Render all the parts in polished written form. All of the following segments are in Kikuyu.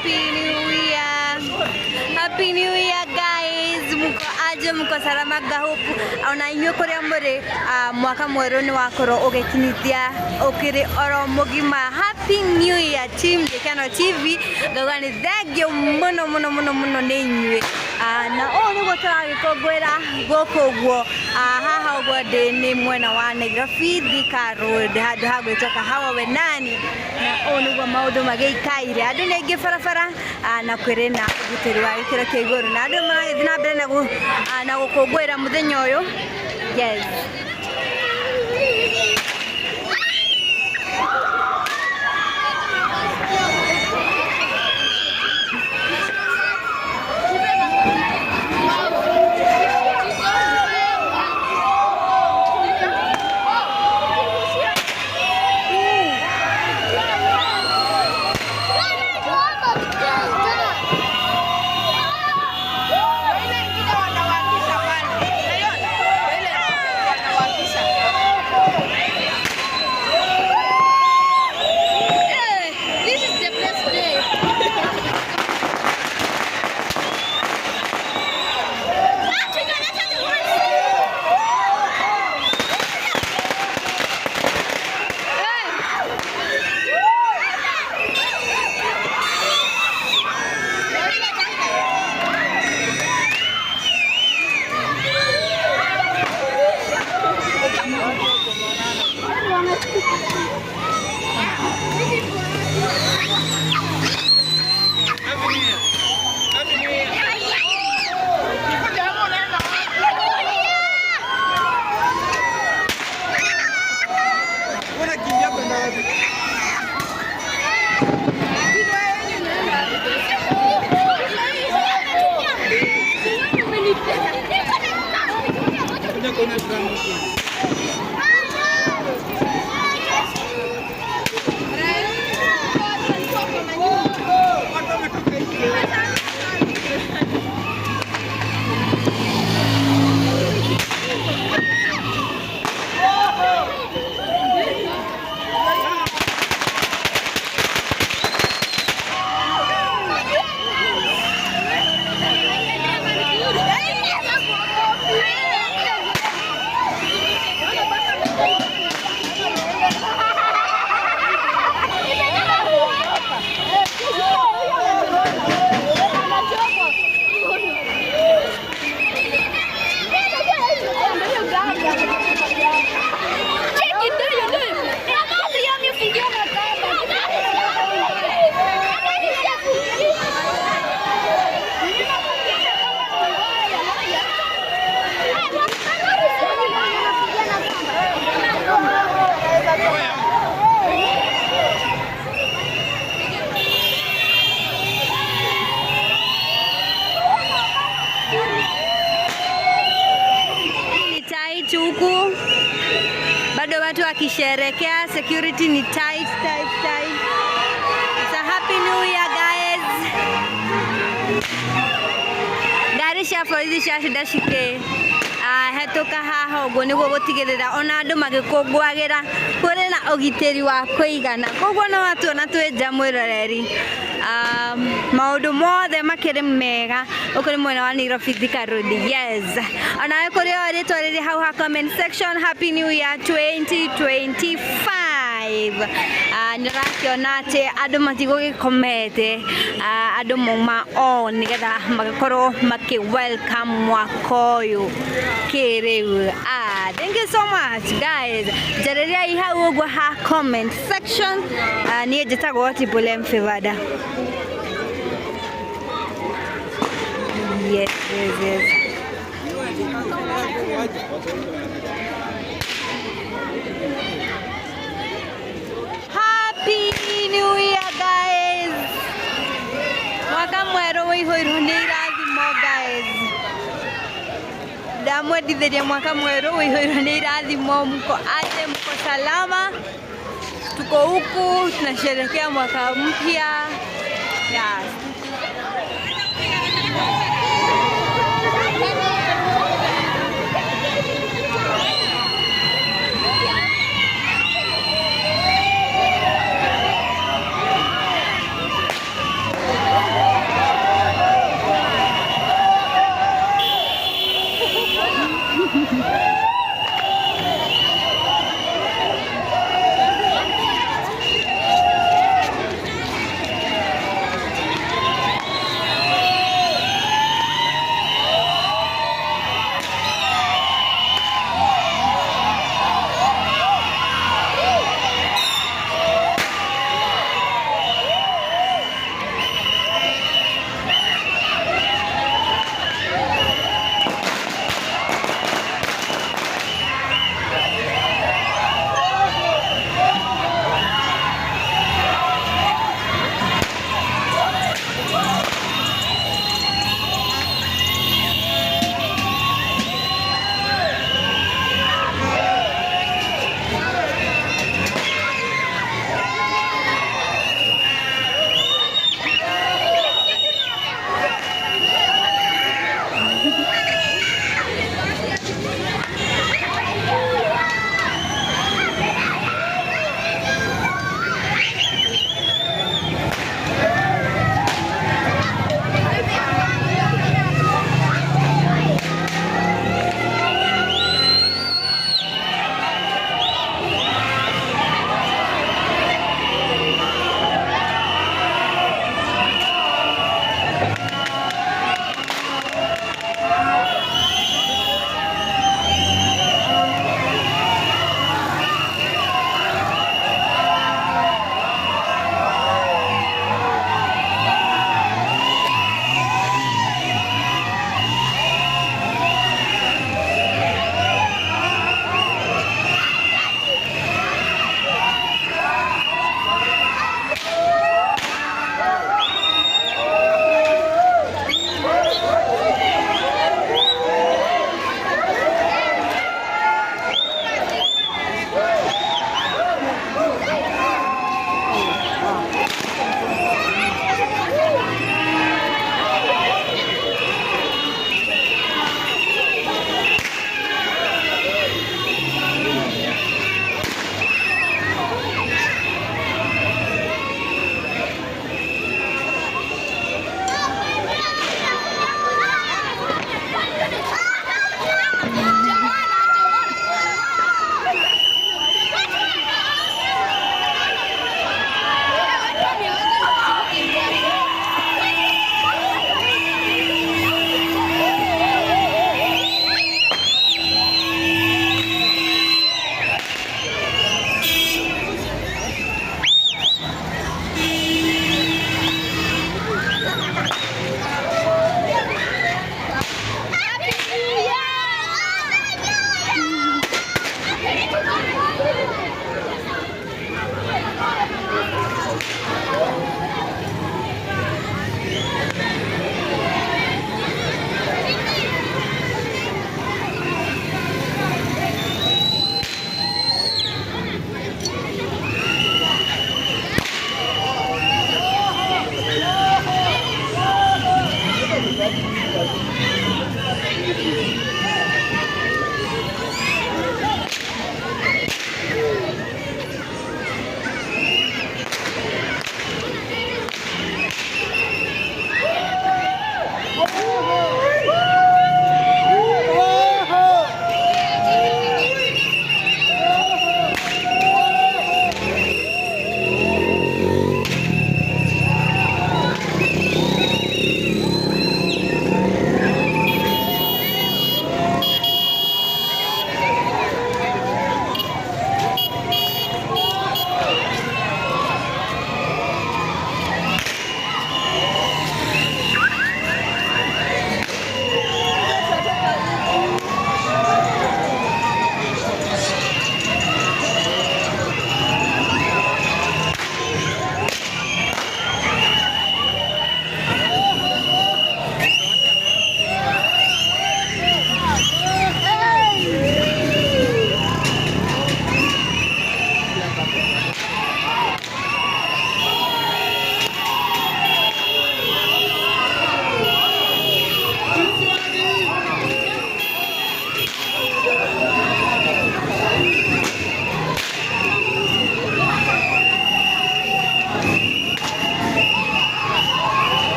Happy New Year. Happy New Year guys. Muko aje, muko salama gahupu. Ona inyuĩ kũrĩa mũrĩ mwaka mwerũ nĩ wakorwo ũgĩkinyithia ũkĩrĩ oro mũgima. Happy New Year team Gĩkeno TV. Ngauga nĩ thank you mũno mũno mũno mũno nĩ inyuĩ. Na ũũ nĩguo tũragĩkũngũĩra gũkũ ũguo. Haha ũguo ndĩ nĩ mwena wa Nairobi Thika Road handũ ha gwĩtwo Kahawa Wenani na ũũ nĩguo maũndũ magĩikaire. Andũ nĩ aingĩ barabara na kwĩrĩ na ũgitĩri wa gĩkĩro kĩa igũrũ na andũ maragĩthiĩ na mbere na gũkũngũĩra mũthenya ũyũ. Yes. This is the best day. Unakimbia kwenda wapi? Kuja kuona drum huku. Watu wametoka nje. Ni tight huku bado watu wakisherekea, security ni tight tight tight. It's a happy new year guys. Ngari cia borithi ciacinda cikĩ hetũka haha ũguo nĩguo gũtigĩrĩra ona andũ magĩkũngũagĩra kũrĩ na ũgitĩri wa kũigana. Koguo no watuona twĩ nja mwĩroreri, maũndũ mothe makĩrĩ mega gũkũ nĩ mwena wa Nairobi Thika Road. Yes, onawe kũrĩa ũrĩ twarĩrie hau ha comment section, happy new year 2025. Nĩ ũrakĩona atĩ andũ matigũgĩkomete, andũ mauma on nĩgetha magĩkorwo makĩ welcome mwaka ũyũ kĩrĩu. Thank you so much guys, njarĩriai hau ũguo ha comment section. Niĩ njĩtagwo Tibule Mfivada. Yes. Happy New Year guys. Mwaka mwerũ wĩihũirwo nĩ irathimo guys. Ndamwendithĩria mwaka mwerũ wĩihũirwo nĩ irathimo. Mko aje? Mko salama? Tuko huku tunasherehekea mwaka mpya. Yes.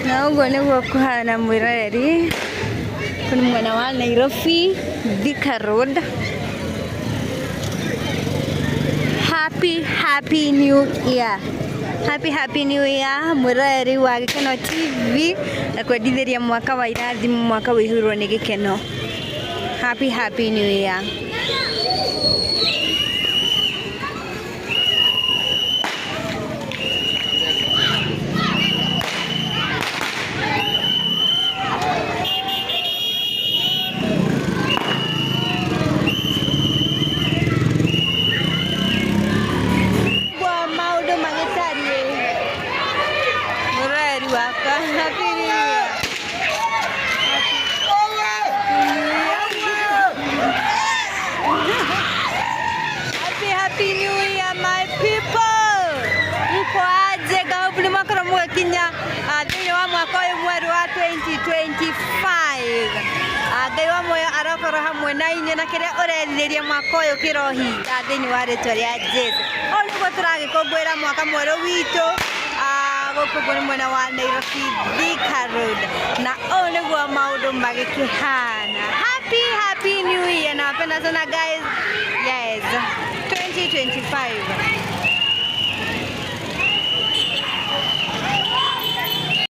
Na ũguo nĩguo kũhana mwĩroreri kũrĩ mwena wa Nairobi Thika Road. Happy happy new year. Happy happy new year mwĩroreri wa Gĩkeno TV na kwendithĩria mwaka wa irathimo mwaka wĩihũirwo nĩ gĩkeno. Happy happy new year. Kwa maũndũ magĩtariĩ mwĩroreri wakwa happy new year. Happy happy new year my people. Mko aje gabu nĩ mwakorwo mũgĩkinya thĩinĩ wa mwaka ũyũ mwerũ wa 2025. Ngai wa muoyo arokorwo hamwe na inyuĩ na kĩrĩa ũrerirĩria mwaka ũyũ kĩrohinga thĩinĩ wa rĩtwa rĩa Jesu. Ũũ nĩguo tũragĩkũngũĩra mwaka mwerũ witũ gũkũ guo nĩ mwena wa Nairobi Thika Road na ũũ nĩguo maũndũ magĩkĩhana. Happy happy new year, nawapenda sana guys. Yes, 2025.